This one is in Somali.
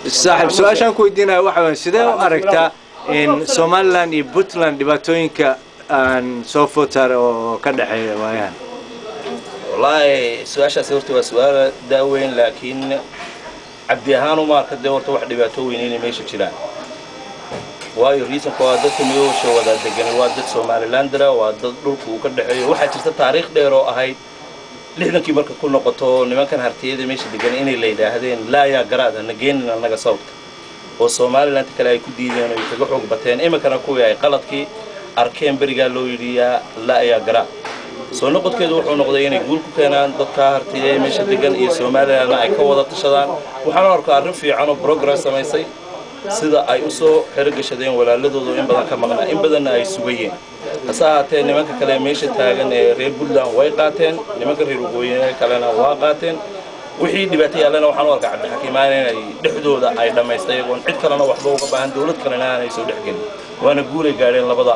Saaxiib, su-aashaan ku weydiinaya waxa weeye, sidee u aragtaa in Somaliland iyo Puntland dhibaatooyinka aan soo food saaray oo ka dhexeeya waayahan? Wallaahi su-aashaasi horta waa su-aal daaweyn, laakiin Cabdi ahaan uma arka dee horta wax dhibaato weyn inay meesha jiraan, waayo reasonka waa dadka meesha wada degan waa dad Somalilandra, waa dad dhulka uu ka dhexeeyo. Waxaa jirta taariikh dheer oo ahayd 60kii marka ku noqoto nimankan Hartiyada meesha degan inay la yidhaahdeen laayaa garaad hana geenin annaga sawdka, oo Somaliland kale ay ku diideen oo ay kaga xoog bateen. Iminkana kuwii ay qaladkii arkeen berigaa loo yidhi yaa laayaa garaad, soo noqodkeedu wuxuu noqday inay guul ku keenaan dadka Hartiya ee meesha degan iyo Somalilandna ay ka wada tashadaan. Waxaan u arkaa arrin fiican oo progress samaysay sida ay usoo xerogashadeen walaaladoodu in badan ka maqnaa, in badanna ay sugayeen. Hase ahaatee nimanka kale ee meesha taagan ee reer Puntland way qaateen, nimanka reer waqooyi kalena waa qaateen. Wixii dhibaato yaallana waxaan u arkaa Cabdixakiimaan inay dhexdooda ay dhammaystay iyagoon cid kalena waxba uga baahan, dowlad kalena aanay soo dhexgelin, waana guulay gaadheen labada